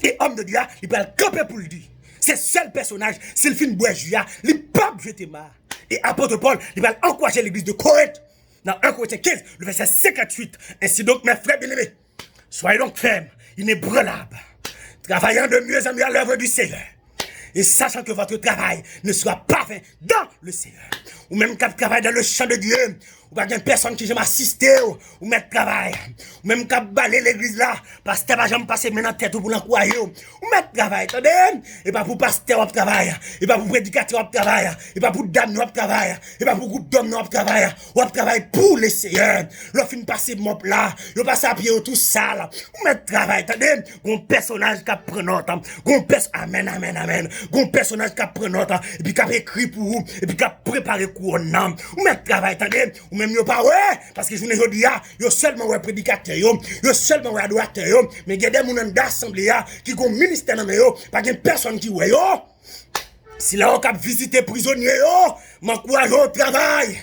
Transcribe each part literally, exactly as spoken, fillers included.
E òm de Dye a, li pral kanpe pou l di. Se sèl pèsonaj, si l fin bwè ji a, li p ap jete ma. E apot Pòl, li pral ankouraje legliz de Korent. Nan en Korentyen kenz, le vèsè senkantuit. Ainsi donc, mes frères bien-aimés, soyez donc fermes, inébranlables, travaillant de mieux en mieux à l'œuvre du Seigneur, et sachant que votre travail ne sera pas vain dans le Seigneur. Ou menm k ap travay dans le champ de Dieu, ou pa gen pèsonn ki janm asiste w, ou mèt travay. Ou menm k ap bale legliz la, pastè pa janm pase men nan tèt ou pou l ankouraje w. Ou mèt travay, tande? E pa pou pastè w ap travay, e pa pou predikatè w ap travay, e pa pou dam nan w ap travay, e pa pou gwoup dòm nan w ap travay. W ap travay pou Leseyè. Lè w fin pase mòp la, yo pase a pye yo tou sal. Ou mèt travay, tande? Gon pèsonaj k ap pran nòt. Gon pès, amèn, amèn, amèn. Gon pèsonaj k ap pran nòt, epi k ap ekri pou ou, epi k ap prepare kouwòn nan. Ou mèt travay, tande? Ou menm yo pa wè, paske jounen jodi a, yo sèlman wè predikatè yo, yo sèlman wè adoratè yo, men gen de moun anndan asanble a ki gon ministè nan men yo, pa gen pèsonn ki wè yo. Sila yo k ap vizite prizonye yo, m ankouraje w travay.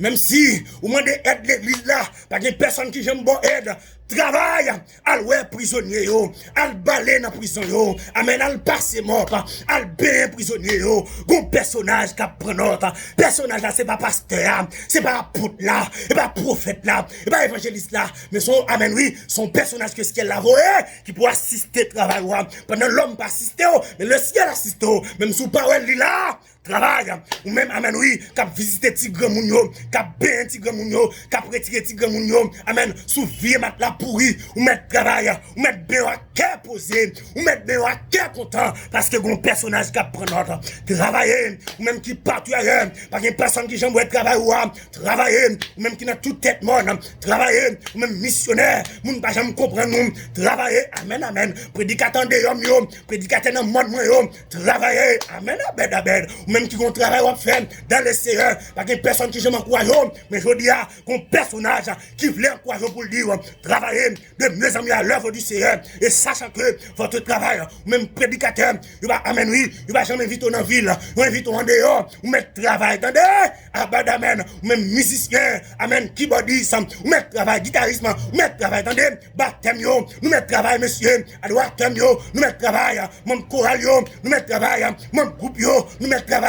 Menm si ou mande èd legliz la, pa gen pèsonn ki janm ba w èd. Travay, al wè prizonye yo, al bale nan prizon yo, amèn, al pase mòp, al benyen prizonye yo. Gon pèsonaj k ap pran nòt. Pèsonaj la, se pa pastè a, se pa apot la, se pa pwofèt la, se pa evanjelis la, men se yon, amèn, wi, se yon pèsonaj ke syèl la voye ki pou asiste travay ou a. Pandan lòm pa asiste w, men lesyèl asiste w. Menm si w pa wè l, li la. Travay, ou menm, amèn, wi, k ap vizite ti granmoun yo, k ap benyen ti granmoun yo, k ap retire ti granmoun yo, amèn, sou vye matla pouri, ou mèt travay, ou mèt benyen w ak kè poze, ou mèt benyen w ak kè kontan, paske gon pèsonaj k ap pran nòt. Travay, ou menm ki pati ayè, pa gen pèsonn ki janm wè travay ou a, travay, ou menm ki nan tout tèt mòn, travay, ou menm misyonè, moun pa janm konprann ou, travay, amèn, amèn, predikatè andeyò m yo, predikatè nan mòn mwen yo, travay, amèn, amèn, amèn. Ou menm ki gon travay w ap fè dans le Seigneur, pa gen pèsonn ki janm ankouraje w, men jodi a, gon pèsonaj ki vle ankouraje w pou l di w, travay de mieux en mieux à l'œuvre du Seigneur, et sachant que votre travail, ou menm predikatè, yo pa, amèn, wi, yo pa janm envite w nan vil, yo envite w andeyò, ou mèt travay, tande? Abad, amèn. Ou menm mizisyen, amèn, kibòdis, ou mèt travay, gitaris, ou mèt travay, tande? Batèm yo, nou mèt travay, mesye. Adoratè m yo, nou mèt travay. Manm koral yo, nou mèt travay. Manm gwoup yo, nou mèt travay.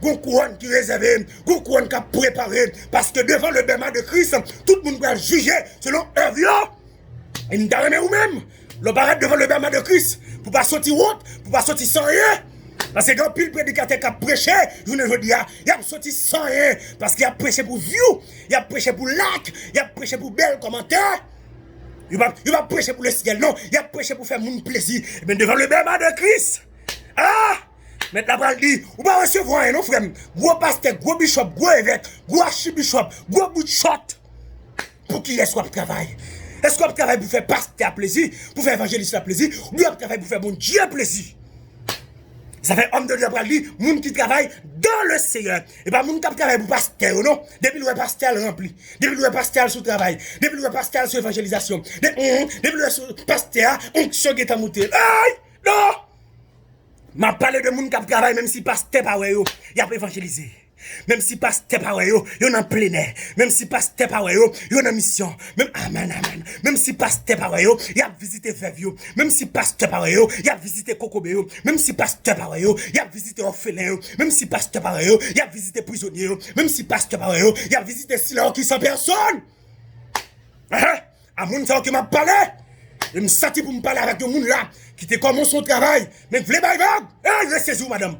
Gon kouwòn ki rezève, gon kouwòn k ap prepare. Paske devan le bèma de Kris, tout moun pral jije selon èv yo. E m ta renmen ou menm, lè w parèt devan le bèma de Kris, pou pa soti wont, pou pa soti san anyen. Paske gen anpil predikatè k ap preche, jounen jodi a, y ap soti san anyen, paske y ap preche pou view, y ap preche pou like, y ap preche pou bèl kòmantè. Yo pa, yo pa preche pou lesyèl, non. Y ap preche pou fè moun plezi. Ebyen, devan le bèma de Kris, ah! Mèt la pral di, ou pa resevwa anyen, non, frè m. Gwo pastè, gwo bishop, gwo evèk, gwo achibichòp, gwo bout chòt. Pou kiyès w ap travay? Èske w ap travay pou fè pastè a plezi, pou fè evanjelis la plezi, oubyen w ap travay pou fè Bondye plezi? Sa fè òm de Dye pral di, moun ki travay dans le Seigneur. E pa moun k ap travay pou pastè yo, non. Depi l wè pastè a, l ranpli. Depi l wè pastè a, l sou travay. Depi l wè pastè a, l sou evanjelizasyon. De, mhm, depi l wè sou pastè a, onksyon gentan moute. Ay! Non! M ap pale de moun k ap travay, menm si pastè pa wè yo, y ap evanjelize. Menm si pastè pa wè yo, yo nan plenè. Menm si pastè pa wè yo, yo nan misyon. Menm, amèn, amèn. Menm si pastè pa wè yo, y ap vizite vèv yo. Menm si pastè pa wè yo, y ap vizite kokobe yo. Menm si pastè pa wè yo, y ap vizite òfelen yo. Menm si pastè pa wè yo, y ap vizite prizonye yo. Menm si pastè pa wè yo, y ap vizite sila yo ki san pèsonn. Ehe! A moun sa yo ke m ap pale. E m santi pou m pale avèk yon moun la ki te kòmanse yon travay, men k vle bay vag. Ey, resezi w, madanm.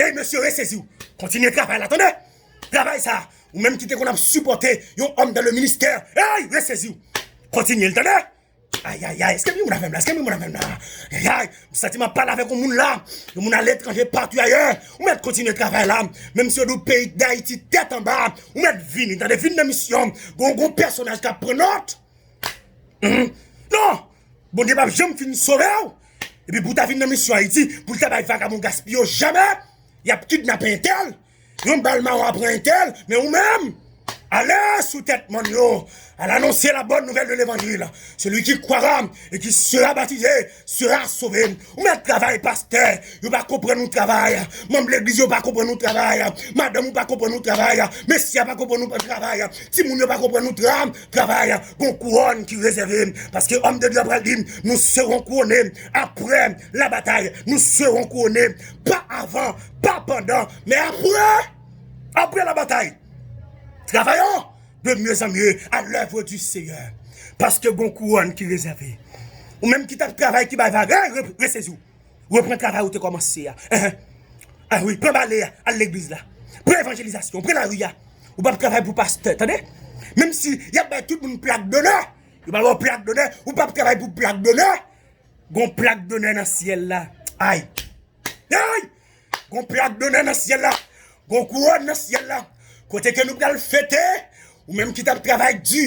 Ey, mesye, resezi w. Kontinye travay la, tande. Travay sa. Ou menm ki te konn ap sipòte yon òm dans le ministère. Ey, resezi w. Kontinye l, tande. Ayayay, èske gen moun avè m la? Èske gen moun avè m la? Ayayay, m santi m ap pale avèk yon moun la. Yon moun aletranje, pati ayè. Ou mèt kontinye travay la. Menm si yo di w peyi Dayiti tèt anba, ou mèt vini, tande, vin nan misyon. Gon, gon pèsonaj k ap pran nòt. Mhm. Non! Bondye p ap janm fin sove w. Epi pou w ta vin nan misyon Ayiti, pou l ta bay vagabon gaspiye w, jamè! Y ap kidnape entèl. Yon bal mawon ap pran entèl, men ou menm, Allez sous tête, mon yo. Al annoncer la bonne nouvelle de l'évangile. Celui qui croira et qui sera baptisé sera sauvé. Ou mèt travay, pastè. Yo pa konprann ou travay. Manm legliz yo pa konprann ou travay. Madanm ou pa konprann ou travay. Mesye a pa konprann ou travay. Timoun yo pa konprann ou tra-, travay. Gon kouwòn ki rezève. Paske homme de Dieu pral di, nous serons couronnés après la bataille. Nous serons couronnés. Pas avant, pas pendant, mais après. Après la bataille. Travaillons de mieux en mieux à l'œuvre du Seigneur. Paske gon kouwòn ki rezève. Ou menm ki t ap travay, ki bay vag, hey, re-, resezi w. Repran travay ou te kòmanse a. Enhen. Ah wi, pran bale a, al legliz la. Pran evanjelizasyon, pran lari a. Ou p ap travay pou pastè, tande? Menm si y ap bay tout moun plak donè, yo pa ba w plak donè, ou p ap travay pou plak donè. Gon plak donè nan syèl la. Ay! Ay! Gon plak donè nan syèl la. Gon kouwòn nan syèl la. Kote ke nou pral fete, ou menm ki t ap travay di,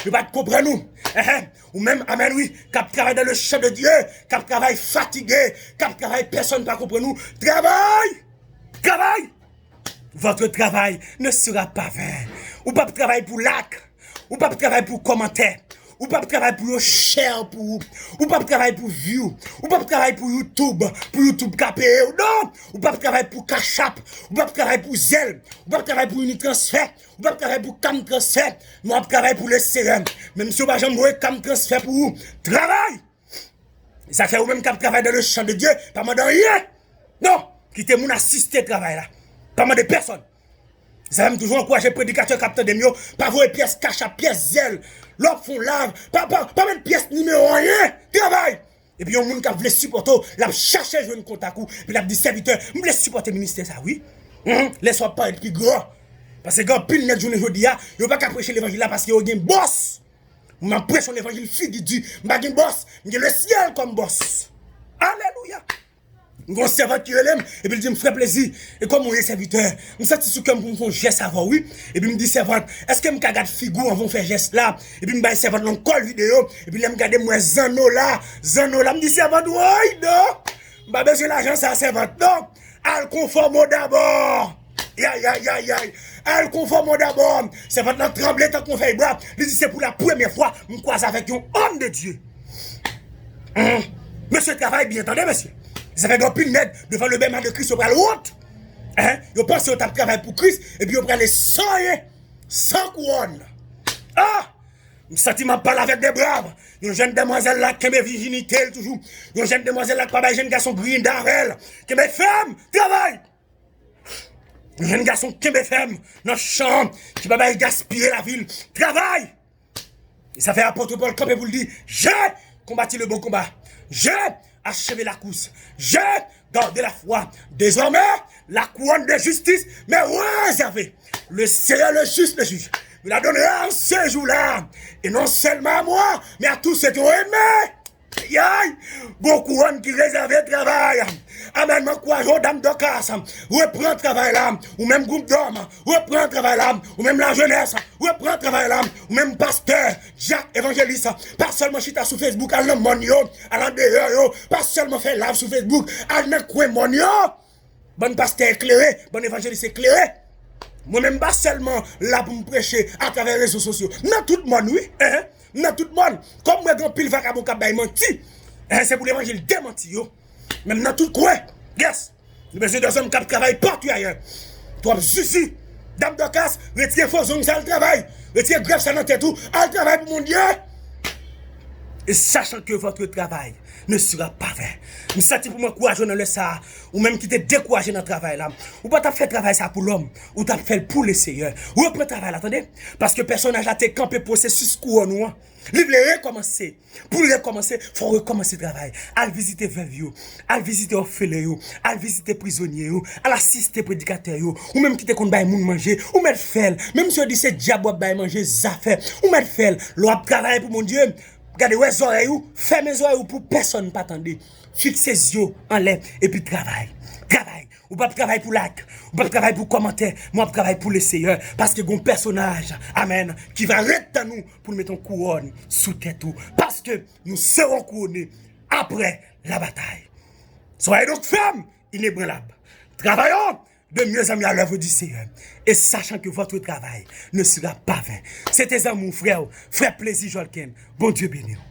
yo pa t konprann ou. Enhen. Ou menm, amèn wi, k ap travay dans le champ de Dieu, k ap travay fatige, k ap travay pèsonn pa konprann ou. Travay! Travay! Votre travail ne sera pas vain. Ou p ap travay pou like. Ou p ap travay pou kòmantè. Ou p ap travay pou yo share pou ou. Ou p ap travay pou view. Ou p ap travay pou YouTube, pou YouTube ka peye ou. Non! Ou p ap travay pou Cash App. Ou p ap travay pou Zelle. Ou p ap travay pou Unitransfer. Ou p ap travay pou Cam Transfer. Men w ap travay pou Lesenyè. Menm si yo pa janm voye Cam Transfer pou ou, travay! Sa fè ou menm k ap travay dans le champ de Dieu, pa mande anyen. Non, kite moun asiste travay la. Pa mande pèsonn. Sa fè m toujou ankouraje predikatè k ap tande m yo, pa voye pyès Cash App, pyès Zelle. Lè w ap fè yon live, pa, pa, pa met pyès nimewo anyen. Travay! Epi yon moun k ap vle sipòte w, l ap chache jwenn kontak ou, epi l ap di, sèvitè, m vle sipòte ministè sa, wi. Mhm. Lè sa w ap parèt pi gran. Paske gen anpil nèg jounen jodi a, yo pa ka preche levanjil la paske yo gen bòs. M ap preche yon levanjil figi di. M pa gen bòs. M gen lesyèl kòm bòs. Alelouya. M gen yon sèvant ki rele m, epi l di m, frè Plezi, e kòman w ye, sèvitè? M santi sou kè m pou m fè yon jès avè w, wi. Epi m di sèvant, èske m ka gad figi w anvan w fè jès la? Epi m bay sèvant lan yon kòl videyo, epi lè m gade, m wè zanno la, zanno la. M di sèvant, woy, non! M pa bezwen lajan sa, sèvant, non! Al konfòme w dabò. Yay, yay, yay, yay. Al konfòme w dabò. Sèvant lan tranble tankou yon fèy bwa. Li di, se pou la premyè fwa m kwaze avèk yon homme de Dieu. Hum. Mesye travay byen, tande, mesye. Sa fè gen anpil nèg devan le bèma de Kris, yo pral wont. Hein? Yo panse yo t ap travay pou Kris, epi yo prale san anyen, san kouwòn. Ah! M santi m ap pale avèk de brav. Yon jèn demwazèl la kenbe vijinite l toujou. Yon jèn demwazèl la k pa bay jèn gason griyen davè l. Kenbe fèm, travay! Yon jèn gason kenbe fèm nan chan an, ki pa bay gaspiye lavi l. Travay! E sa fè apot Pòl kanpe pou l di, j'ai combattu le bon combat. J'ai achevé la course. J'ai gardé la foi. Désormais, la couronne de justice m'est réservée. Le Seigneur, le juste, le juge, me la donnera en ce jour-là. Et non seulement à moi, mais à tous ceux qui ont aimé. Yay! Gon kouwòn ki rezève travay. Amèn, mwen ankouraje w, dam Dòkas, repran travay la. Ou menm gwoup dòm, repran travay la. Ou menm lajenès, repran travay la. Ou menm pastè, dyak, evanjelis, pa sèlman chita sou Facebook, al nan mòn yo, al andeyò yo. Pa sèlman fè live sou Facebook, al nan kwen mòn yo. Bann pastè eklere, bann evanjelis eklere. Mwen menm pa sèlman la pou m preche atravè rezo sosyo. M nan tout mòn, wi. Enhen. M nan tout mòn. Kòm m wè gen anpil vakabon k ap bay manti, enhen, se pou levanjil demanti yo. Men m nan tout kwen. Yes. Nou bezwen de zòm k ap travay patou ayè. Twòp zizi. Dam Dòkas, retire fo zong sa, al travay. Retire grèf sa nan tèt ou. Al travay pou Bondye. Et sachant que votre travail ne sera pas vain. M santi pou m ankouraje w nan lè sa a. Ou menm ki te dekouraje nan travay la. Ou pa t ap fè travay sa pou lòm. Ou t ap fè l pou Lesenyè. Repran travay la, tande. Paske pèsonaj la te kanpe pwosesis kouwòn ou an. Li vle rekòmanse. Pou l rekòmanse, fò w rekòmanse travay. Al vizite vèv yo. Al vizite òfelen yo. Al vizite prizonye yo. Al asiste predikatè yo. Ou menm ki te konn bay moun manje, ou mèt fè l. Menm si yo di se dyab w ap bay manje, zafè, ou mèt fè l. Lè w ap travay pou Bondye, gade, wè zòrèy ou, fèmen zòrèy ou pou pèsonn pa tande. Fikse zye w anlè, epi travay. Travay. Ou p ap travay pou like, ou p ap travay pou kòmantè, men w ap travay pou Lesenyè. Paske gon pèsonaj, amèn, ki va ret tann ou pou l met yon kouwòn sou tèt ou. Paske nous serons couronnés après la bataille. Soyez donc fermes, inébranlables. Travaillons De mieux en mieux à l'œuvre du Seigneur, et sachant que votre travail ne sera pas vain. Se te zanmi w, frè w, frè Plezi Jolken. Bondye beni w.